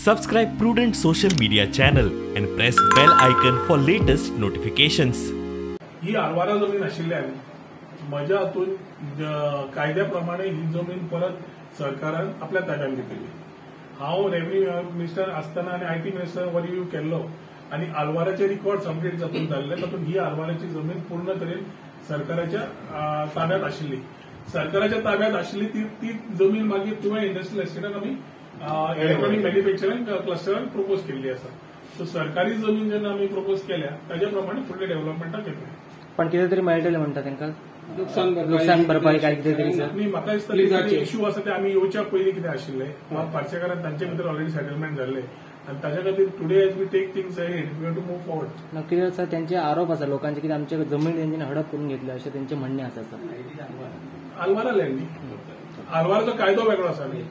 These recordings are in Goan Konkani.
Subscribe Prudent Social Media channel and press bell icon for latest notifications. ही आरवारा जमीन आशिल्ल्यान म्हज्या हातून कायद्या प्रमाणे ही जमीन परत सरकारान आपल्या ताब्यात घेतली. हांव रेव्हेन्यू मिनिस्टर आसतना आनी IT minister हो रिव्यू केल्लो आनी आलवाराचे रिकॉर्ड अपडेट जातून जाल्ले, तातूंत ही आलवाराची जमीन पूर्ण तरेन सरकाराच्या ताब्यात आशिल्ली. सरकाराच्या ताब्यात आशिल्ली ती जमीन मागीर तुवें इंडस्ट्रियल एस्टेटाक आमी इलेक्ट्रॉनिक मॅन्युफॅक्चरिंग क्लस्टरान प्रपोज केल्ली आसा. सो सरकारी जमीन जेन्ना आमी प्रपोज केल्या ताच्या प्रमाणे फुडले डेव्हलपमेंटाक येतले. पण कितें तरी मेळटलें म्हणटा तांकां लुकसाण भरपाई काय कितें तरी? न्ही, म्हाका दिसता इश्यू आसा ते आमी येवच्या पयलीं कितें आशिल्लें पार्सेकारान तांचे भितर ऑलरेडी सेटलमेंट जाल्लें आनी ताच्या खातीर today as we take things ahead we have to move forward. कितें आसा त्यांचे आरोप आसा लोकांचे की आमचे जमीन तेंच्यानी हडप करून घेतले अशें तेंचें म्हणणें आसा. आलवारा लँड न्ही, आलवाराचो कायदो वेगळो आसा न्ही.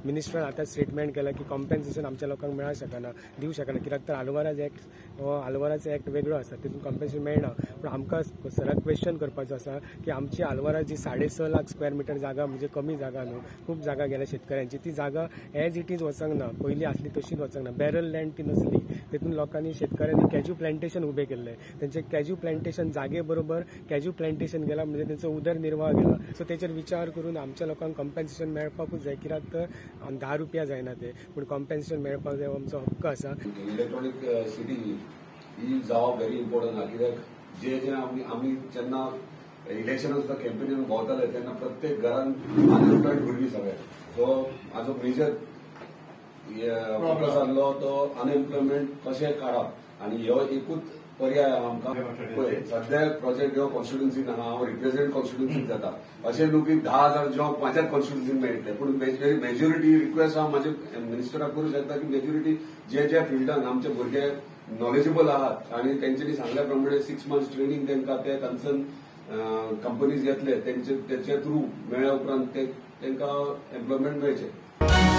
मिनिस्टरान आतां स्टेटमेंट केला की कॉम्पेन्सेशन आमच्या लोकांक मेळूंक शकना, दिवंक शकना, कित्याक तर आलवाराज एक्ट हो आलवाराचो एक्ट वेगळो आसा, तितून कॉम्पेन्सेशन मेळना. पूण आमकां सराक क्वेश्चन करपाचो आसा की आमची आलवारा जी 6.5 लाख स्क्वेअर मिटर जागा, म्हणजे कमी जागा न्हू, खूब जागा गेल्या शेतकऱ्यांची, ती जागा एज it is वचंक ना, पयलीं आसली तशीच वचंक ना. बॅरल लँड ती नसली, तितून लोकांनी शेतकऱ्यांनी कॅज्यू प्लांटेशन उबें केल्लें. तेंचें कॅज्यू प्लांटेशन जागे बरोबर कॅज्यू प्लांटेशन गेला म्हणजे तेंचो उदरनिर्वाह गेला. सो तेचेर विचार करून आमच्या लोकांक कॉम्पेन्सेशन मेळपाकूच जाय, कित्याक तर 10 रुपया जायना ते, पूण कॉम्पेन्सेशन मेळपाक जाय, आमचो हक्क आसा. इलेक्ट्रॉनिक सिटी ही जावप व्हेरी इम्पॉर्टंट आहा, कित्याक जे जे आमी जेन्ना इलेक्शनाक सुद्दां कॅम्पेनीन भोंवताले तेन्ना प्रत्येक घरान अनएम्प्लॉयड भुरगीं सगळे. सो म्हाजो मेजर फोकस आहलो तो अनएम्प्लॉयमेंट कशें काडप आनी हो एकूच पर्याय आहा आमकां. पळय सद्या प्रोजेक्ट ह्यो कॉन्स्टिट्युन्सीन आहा, हांव रिप्रेझेंट कॉन्स्टिट्युन्सीन जाता, अशें न्हू की 10,000 जॉब म्हाज्याच कॉन्स्टिट्युन्सीन मेळटले, पूण मेजॉरिटी रिक्वेस्ट हांव म्हाजे मिनिस्टराक करूं शकता की मेजॉरिटी जे ज्या फिल्डान आमचे भुरगे नॉलेजेबल आहात आनी तेंच्यांनी सांगल्या प्रमाणे 6 मंथ्स ट्रेनिंग तांकां ते कन्सर्न कंपनीज येतले तेंचे थ्रू मेळ्ळ्या उपरांत ते तांकां एम्प्लॉयमेंट मेळचें.